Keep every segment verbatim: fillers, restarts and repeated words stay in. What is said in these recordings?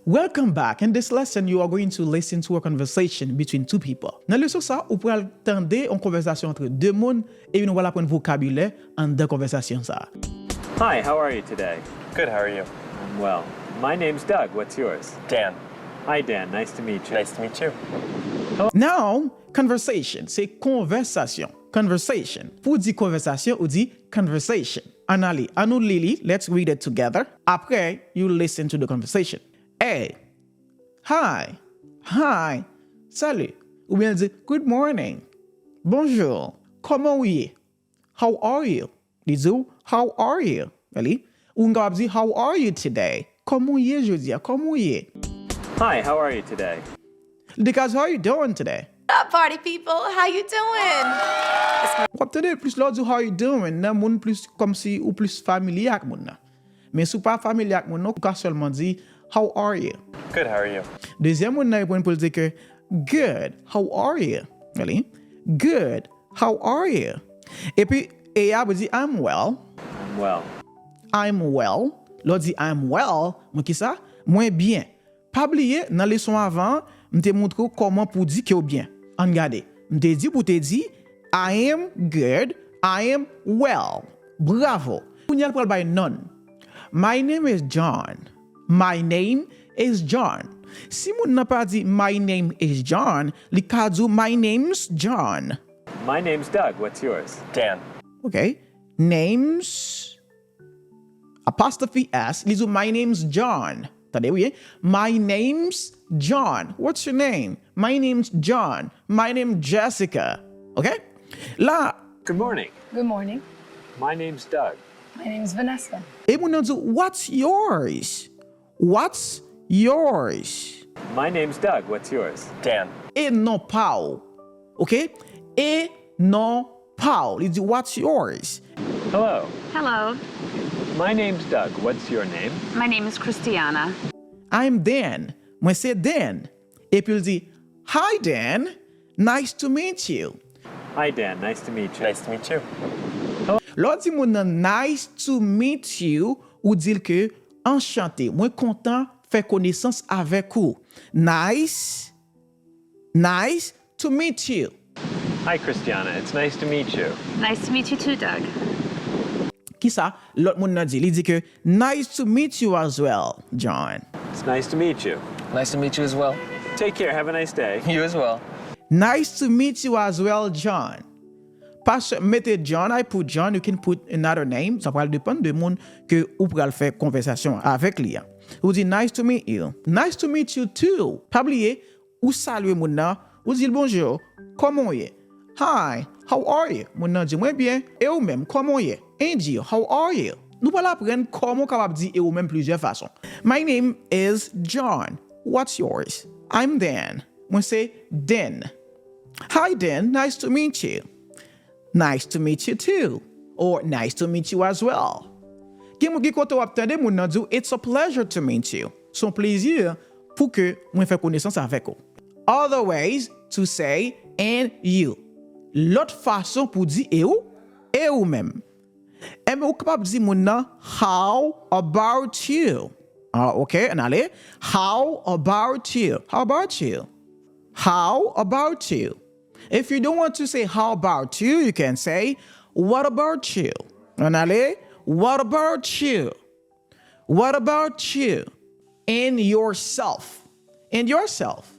Welcome back. In this lesson, you are going to listen to a conversation between two people. Nan leson sa, ou pral tande yon konvèsasyon antre de moun, epi nou pral aprann vokabilè anndan konvèsasyon sa. Hi, how are you today? Good, how are you? I'm well. My name's Doug. What's yours? Dan. Hi, Dan. Nice to meet you. Nice to meet you. Now, conversation, se konvèsasyon. Conversation. Pou di konvèsasyon, ou di conversation. Ann ale, ann nou li li, let's read it together. Apre, you listen to the conversation. Hey, hi, hi, salut. Oubyen l di, good morning, bonjour, kòman ou ye? How are you? Li di w, how are you? Really? Ou kapab di, how are you today? Kòman w ye jodi a? Kòman w ye? Hi, how are you today? Li te ka di, how you doing today? What's up, party people? How you doing? W ap tande l plis lè w di, how you doing? Nan moun plis, kòmsi ou plis familye ak moun nan. Men si w pa familye ak moun nan, ou ka sèlman di, how are you? Good, how are you? Dezyèm moun nan reponn pou l di ke, good, how are you? Really? Good, how are you? Epi, e a pou di, I'm well. I'm well. I'm well. Lè w di I'm well, mwen kisa? Mwen byen. Pa bliye, nan leson avan an, m te montre w kòman pou w di ke w byen. Ann gade. M te di pou w te di, I am good, I am well. Bravo. Kounye a l pral bay non. My name is John. My name is John. Si moun nan pa di my name is John, li ka di w my name's John. My name's Doug. What's yours? Dan. Ok. Name's apostrophe S, li di w my name's John. Tande wi, eh? My name's John. What's your name? My name's John. My name's Jessica. Ok? La, Good morning. Good morning. My name's Doug. My name's Vanessa. E moun nan di, what's yours? What's yours? My name's Doug. What's yours? Dan. E non pa w. Ok? E non pa w. Li di, what's yours? Hello. Hello, My name's Doug. What's your name? My name is Christiana. I'm Dan. Mwen se Dan. Epi l di, hi Dan. Nice to meet you. Hi, Dan. Nice to meet you. Nice to meet you. Lè w di moun nan nice to meet you, ou di l ke anchante, mwen kontan fè konesans avèk ou. Nice, nice to meet you. Hi, Christiana. It's nice to meet you. Nice to meet you too, Doug. Kisa lòt moun nan di? Li di ke nice to meet you as well, John. It's nice to meet you. Nice to meet you as well. Take care. Have a nice day. You as well. Nice to meet you as well, John. Pa sè- mete John, I put John, you can put another name. Sa pral depann de moun ke ou pral fè konvèsasyon avèk li a. Ou di nice to meet you. Nice to meet you too. Pa bliye, ou salye moun nan, ou di l bonjou, kòman w ye? Hi, how are you? Moun nan di mwen byen, e ou menm, kòman w ye? And you, how are you? Nou pral aprann kòman w kapab di e ou menm plizyè fason. My name is John. What's yours? I'm Dan. Mwen se Dan. Hi Dan, nice to meet you. Nice to meet you too. Or nice to meet you as well. Gen moun, gen kote w ap tande moun nan di w, it's a pleasure to meet you. Se yon plezi pou ke mwen fè konesans avèk ou. Other ways to say and you. Lòt fason pou di e ou, e ou menm. Enben, ou kapab di moun nan, how about you? Ah, ok, ann ale. How about you? How about you? How about you? If you don't want to say how about you, you can say what about you? Ann ale, what about you? What about you? And yourself. And yourself.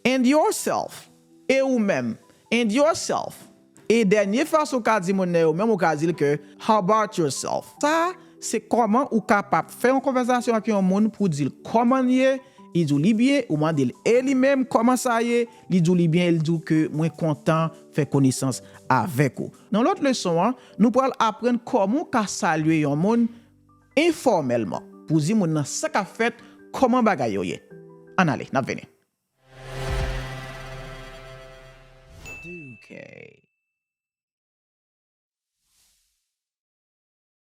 And yourself. E ou menm. And yourself. E dènye fason w ka di moun nan e ou menm, ou ka di l ke how about yourself? Sa, se kòman ou kapab fè yon konvèsasyon ak yon moun pou w di l kòman l ye, li di w li byen, ou mande l e li menm kòman sa ye, li di w li byen, e l di w ke mwen kontan fè konesans avèk ou. Nan lòt leson an, nou pral aprann kòman w ka salye yon moun enfòmèlman, pou di moun nan sa k ap fèt, kòman bagay yo ye. Ann ale, n ap vini. Duke.